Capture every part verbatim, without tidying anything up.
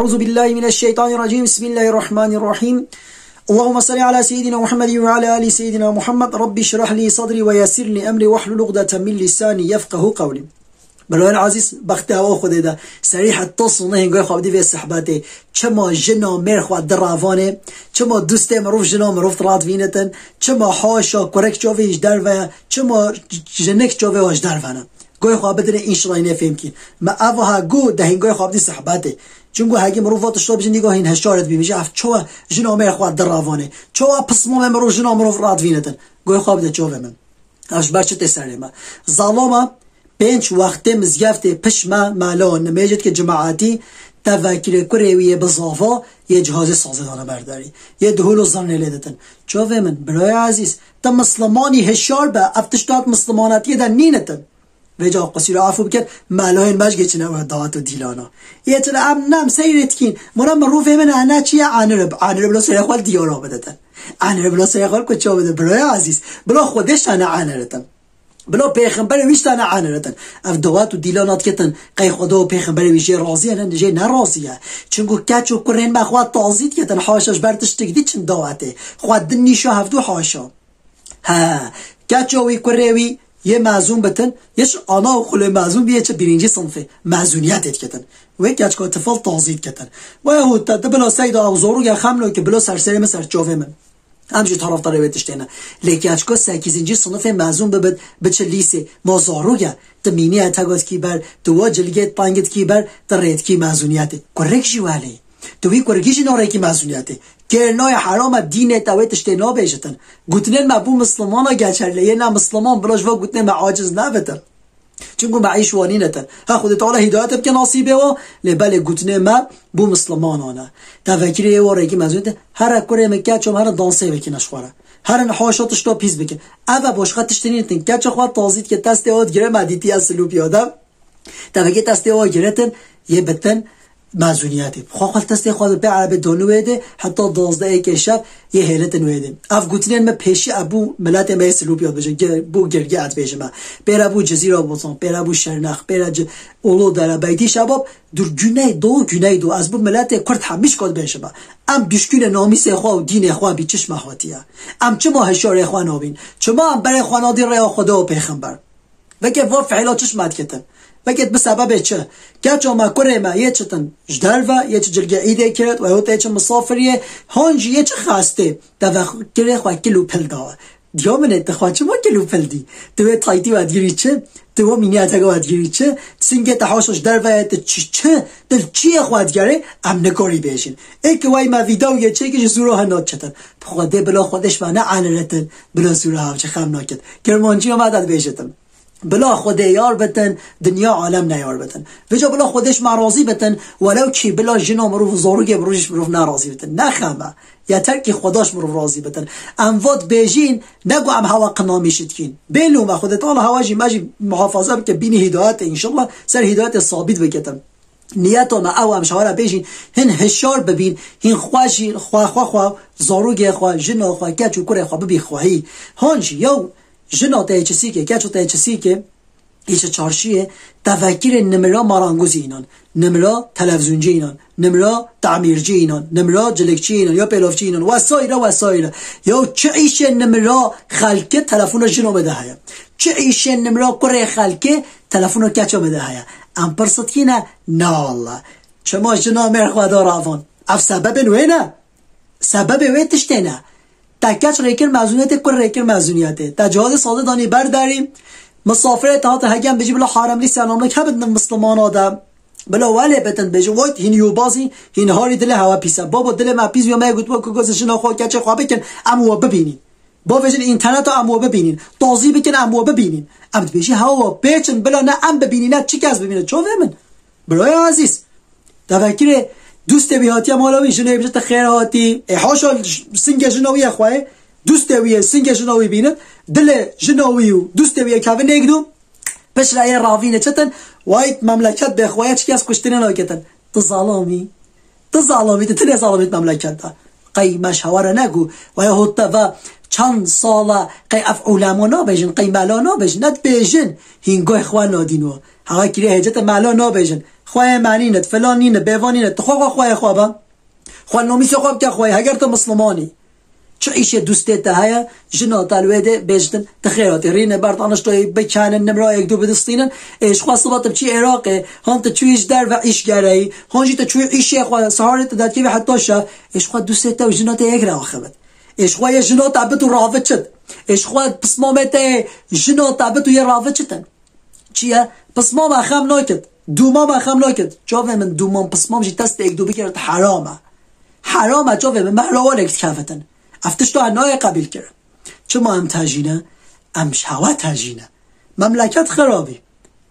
أعوذ بالله من الشيطان الرجيم. بسم الله الرحمن الرحيم. اللهم صل على سيدنا محمد وعلى آل سيدنا محمد. رب اشرح لي صدري ويسر لي أمري واحلل عقدة من لساني يفقهوا قولي. Birayên ezîz, bextê hewa Xwedê de serî heta sona hingay xwe bidî vê sehbetê. Çima jina mêr xwe di ravane, çima dustê mirov jina mirov rat vînitin, çima haşa kurek çavê ji derve ye, çima jinik çavê wa ji derve ne. Goy xwe bidine înşallah yine fêm kî. Me eva ha go de hingay xwe bidî sehbetê. Çunku hegî mirov va tişta bijin nîga hîn heşaret bî, bijî ev çawa jina mêr xwe di ravane. Çawa pismamê mirov jina mirov rat vînitin. Goy xwe bide çavê min. Ev ji ber çi tê serê me? Zalama pênc wextê mizgeftê pişt me mela nimêjê dike cemaetî, te vekirê kurê wî yê bi zava yê cihazê sazê dane berdarî. Yê dihûl û zirnê lê ditin. Çavê min, birayê ezîz, te mislimanî hişyar be, ev tişt hat mislimanetiyê de nînitin. Vêca qusîra afû biket, melayên me ji geçine we dawet û dîlana. Yê çi em nem seyrê dikîn. Mura min rûvê min ene çi ye, anirib. Anirib lo serê xwe diyara biditin. Anirib lo serê xwe ku çav bide. Birayê ezîz, bila Xwedê şane aniritin. Bila pêxemberê wî şane aniritin. Ev dawet û dîlana diketin. Qey Xweda û pêxemberê wî jê razî ye, ne jê ne razî ye. Çunku keç û kurên me xwe tazî diketin. Haşa ji ber tiştek dî çin dawetê. Xwe din nîşa hevdû haşa. He, keça wî kurê wî yê mezûn bitin, yê ji ana û xulê mezûn bî yê çi bîrincî sinfê, mezûniyetê diketin. Wê keçka tifil tazî diketin. Wê hû te di bila seyda ew zarûk e xem lo ki bilo ser serê min ser çavê min. Em jî taraftarê wê tiştê ne. Lê keçka sekîzincî sinifê mezûn bibit, biçe lîsê, ma zarûk e. Tu mînî etega dikî ber, tu wa cilgê pangî dikî ber, tu rê dikî mezûniyetê. Kurik jî welê. Tu wî kurgî jî narekî mezûniyetê. Kêr nayê herame dînê te wê tiştê nabêjitin. Gotinên me bû mislimana geçer lê yê ne misliman bila ji va gotinê me aciz nebitin. Çunku me îş wanîne te. Ha Xwedê Teala hîdayete bike nasîbê wa, lê belê gotinê me bû mislimana ne. Te vekirê yê wa rekî mezûniyetê, here kurê min keço min, here dansê bikine ji xwe re. Herin haşa tişta pîs bikin. Ev e boşqa tiştê nînitin. Keça xwe tazî dike, testê wa digire me dîtiye silûpiya de. Tevekê testê wa giretin, yê bitin mezûniyetê. Xwe xwe testê xwe bi pê erebê donu wê de, heta dozdeh êkê şev yê hêletin wê de. Ev gotinên me pêşî ev bû miletê me yê Silûpiya dibêje, ge-, bû girgî ez dibêjim me. Pêre bû Cizîra Botan, pêre bû Şernex, pêre ci-, Ulu Dere, Beydî Şebab, dur Güneydoğu, Güneydoğu. Ez bû miletê Kurd hemîşka dibêjim me. Em düşkünê namîsê xwe û dînê xwe bî çi ji me hatiye. Em çima hişyarê xwe nabîn? Çima em berê xwe nadîn rêya Xweda û Pêxember? Veke va fiila çi ji me diketin? Veke bi sebebê çi? Keça me kurê me yê çitin ji derve, yê çi cilgê îdê kirit, weyahut yê çi misafiriyê, han jî yê çi xestê, te vekirê xwe kil û pil dawe. Diya min ê, tu xwe çima kil û pil dî? Tu wê taytî we digirî çi? Tu wê mîniyeteke we digirî çi? Singê te haşa ji derve ye, tu çi, çi? Tu li çiyê xwe digerê, em nikarî bêjin. Ê ki wey me vîdeoyê çêkir ji zûra hin nat çitin. Bi Xwedê bila Xwedê ji me ne aniritin, bila zûra hev çi xem nakit. Kirmanciya me de dibêjitin. Bila Xwedê yar bitin, dinya alem neyar bitin. Vêca bila Xwedê ji me razî bitin, welew çî bila jina mirov û zarokê mirov jî ji mirov nerazî bitin. Ne xem e. Yeter ki Xweda ji mirov razî bitin. Em va dibêjîn, ne ku em hewa qinamî şitkîn. Bê lûme Xwedê Teala hewa jî me jî muhafaza bike, bînî hîdayetê, înşallah ser hîdayetê sabît biketin. Niyeta me ew em ji hewa re bêjîn, hin hişyar bibîn, hin xwe jî, xwe, xwe, xwe, zarokê xwe, jina xwe, keç û kurê xwe bibî xwehî. Han jî yew Jina te yê çisîkê, keça te yê çisîkê, îşe çarşiyê, te vekirê nimira marangozî înan, nimira televîzyonci înan, nimira tamîrcî înan, nimira cilikçî înan, ya pêlavçî înan, wesaîre, wesaîre. Ya çi îşê nimira xelkê telefona jina me de heye? Çi îşê nimira kurê xelkê telefona keça me de heye? Em pirsit kî ne? Na Allah. Çima jina mêr xwe da ravan? Ev sebebên wê ne? Sebebê wê tiştê ne. Te keç rêkir mezûniyetê, kur rêkir mezûniyetê. Te cihazê sazê danî ber derî, misafirê te hate hegen bijî bila haremlî senamlik hebit niv mislimana de. Bila welê bitin bêjin, vay hîn yobazî, hîn harî dilê hewe pîs e. Babo dilê me pîs ya me yê gotibo ku gozê jina xwe, keçê xwe bikin, em we bibînîn. Bavêjin înterneta em we bibînîn. Tazî bikin em we bibînîn. Em dibêjî hewa we pêçin bila ne em bibînî ne çi kes bibîne. Çavê min. Birayê ezîz. Te vekirê dustê wî hatiye mala wî, jinê bije te xêr hatî. Ê haşa singê jina wî ye xweyê. Dustê wî ye, singê jina wî bîne. Dilê jina wî û dustê wî ye kevin nêk dû. Piştre yê ravîne çitin. Wayt memleket bê xweye çi kes kuştinê naketin. Tu zalamî. Tu zalamî, tu tinê zalamî di memleket de. Qey me ji hewa re ne ku, weya hot te va çend sala qey ev ulema nabêjin, qey mela nabêjin, ne dibêjin, hîngay xwe nadîn we. Hewa kirê hêcete mela nabêjin. Xweyê me nîne, filan nîne, bêvan nîne. Tu xwe xwe xweyê xwe be. Xwe nomîsê xwe bike xweyê. Heger tu Misliman î, çi îşê dustê te heye, jina te li wê dê bêjtin, tu xêr hatî. Rîne ber daniştoyê bikenin, nimra yek du bidistînin. Ê ji xwe siba tu biçî Iraqê, han tu çûyî ji derve îş gereyî, han jî tu çûyî îşê xwe, siharê tu derkevî heta şev. Ê ji xwe dustê te û jina te yek re axivit. Ê ji xwe yê jina te bit û raviçit. Ê ji xwe pismamê te yê jina te bit û yê raviçitin. Çi ye? Pismama xem nakit. Dûmama xem nakit. Çavê min dûmam pismam jî destê yek du bigirit heram e. Heram e çavê min, me herawalek dikevitin. Ev tişta nayê qebîl kirin. Çima em tejî ne? Em ji hewa tejî ne. Memleket xirabî.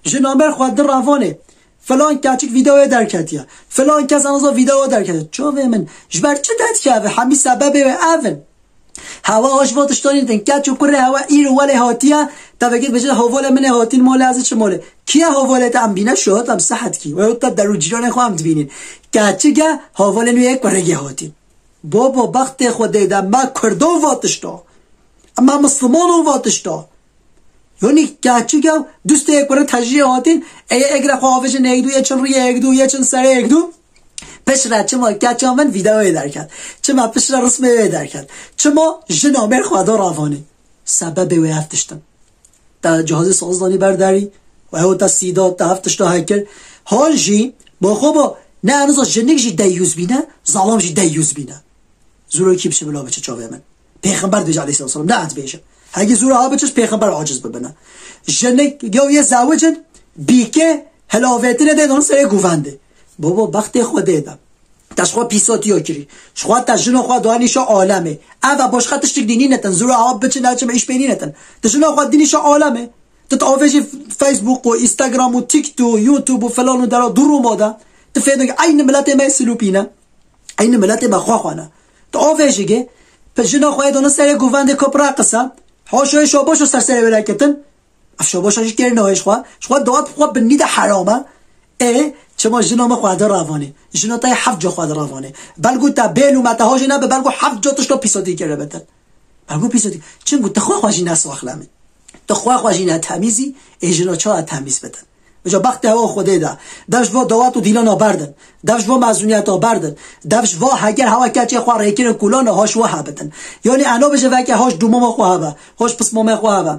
Jina me xwe di revanê. Filan keçik vîdeoyê derketiye. Filan kes aniza vîdeo derketiye. Çavê min, ji ber çi te dikeve? Hemî sebebê wê ev in. Hewa hoş va tiştanî din. Keç û kurê hewa îro welê hatiye. Te vekê dibêje, "Havalê min ê hatîn malê, ez çi malê?" Kiye havalê te, em bîne şahid, em sehet kî. Wê te der û cîranê xwe em dibînin. Keçik e, havalê nû yê kurê ge hatîn. Baba, bextê Xwedê de me Kurdo va tişta. Em me Misliman va tişta. Yonî keçik e, dustê yê kurê tejiyê hatîn, ê yê egre xwe avêjin yek du, yê çin riyê yek du, yê çin serê yek du. Piştre çima keça min vîdeoyê derket? Çima piştre rismê wê derket? Çima jina mêr xwe da ravanê? Sebebê wê ev tiştin. Te cihazê sazdanî berdarî, we ew te sîda, te ev tişta hekir. Hal jî, bo xwe bo, ne aniza jinik jî deyûs bîne, zalam jî deyûs bîne. Zûro kî biçe bila biçe çavê min. Pêxember dibêje aleyhisselam, ne ez bêjim. Hegî zûra ha biçiş pêxember aciz bibine. Jinik yew yê zawicin, bîke, hilavêtine dê don serê guvendê. Baba, bextê Xwedê de. Te ji xwe pîsotiya kirî. Ji xwe te jina xwe danîşa alemê. Ev e boşxa tiştik dînî netin. Zûra ha biçin, ne çime îş pênî netin. Te jina xwe dinîşa alemê. Tu avêjî Facebook û Instagram û TikTok û YouTube û filan û dera du Roma de. Tu fêdin eynî miletê me silûpîne. Eynî miletê me xwe xwe ne. Tu avêjî ge, pe jina xwe dona serê guvendê kopra qisa. Haşoyê şoboşo ser serê wê ketin. Ev şoboşa jî kêr nayê ji xwe. Ji xwe dawet xwe binî de herame. Ê, çima jina me xwe de ravanê? Jina te heft ca xwe de ravanê. Belku te bêl û me te hajê nebe, belku heft ca tişta pîsatî kere betin. Belku pîsatî. Çimku tu xwe xwe jî nesaxlemî. Tu xwe xwe jî netemîzî, ê jina çawa temîz bitin? Vêca bextê hewa Xwedê de. Dev ji va dawet û dîlana berdin. Dev ji va mezûniyeta berdin. Dev ji va heger hewa keçê xwe rêkirin kulana haş wa hebitin. Yanî eno bije veke haş dûmama xwe hebe. Haş pismamê xwe hebe.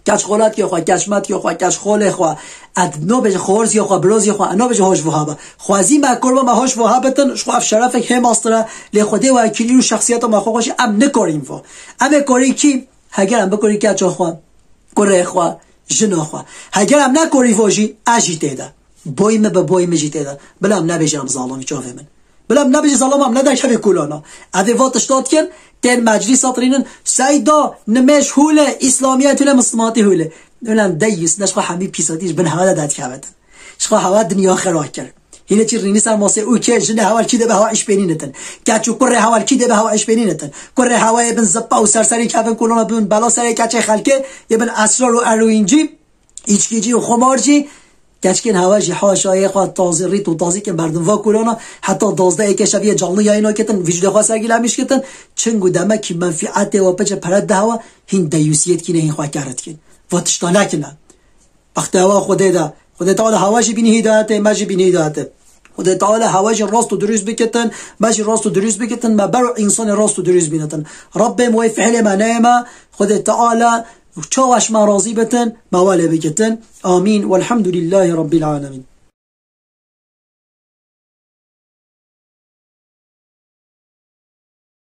Keç xolatkê xwe, keç metkê xwe, keç xolê xwe. Ed no bije xorziyê xwe, biroziyê xwe. Eno bije haş wa hebe. Xwezî me kurba me haş wa hebitin. Ji xwe ev şerefek hê mastir e. Lê Xwedê wekîlî û şexsiyeta me xwe xwe jî em nikorîn vo. Em ê korî kî? Heger em bikorî keça xwe. Kurê xwe, jina xwe. Heger em nekorî vo jî, ez jî tê de. Boy min bi boy min jî tê de. Bila em nebêje em zalim çavê min. Bila em nebêje zalim em nederkevê kulana. Evê va tişta dikin, tên meclîsa tirînin, seyda, nimêj hûle, îslamiyet hûle, mislimatî hûle. Bila em deyîs, ne ji xwe hemî pîsatî ji bin hewa de derdikevetin. Ji xwe hewa dinya xira kir. Hîne çi rînî ser masê û kê jine hewa li kî dê be hewa îşbênî netin. Keç û kurê hewa li kî dê be hewa îşbênî netin. Kurê hewa yê bin zipa û serserî kevin kulana bin bela serê keçê xelkê yê bin esrar û eroîncî, îçkîcî û xumarcî. Keçkên hewa jî haşa yê xwe tazî rît û tazî kin berdin va kulana heta dazdeh êkê şeviyê canlı yayına ketin, vîdyoyê xwe sergilemiş ketin. Çing û demekî menfîetê we piçe pere de hewa hîn deyûsiyet kîne hîn xwe kerit kin. Va tişta nekine. Bextê hewa Xwedê de. Xwedê Teala hewa jî bînî hîdayetê, me jî bînî hîdayetê. Xwedê Teala hewa jî rast û dirûst bikitin, me jî rast û dirûst bikitin, me ber û însanê rast û dirûst bînitin. Rabbê me wê fiilê me neyê me, Xwedê Teala çawa ji me razî bitin, me welê bikitin. Amîn. Welhamdulîllahî Rabbil Alemîn.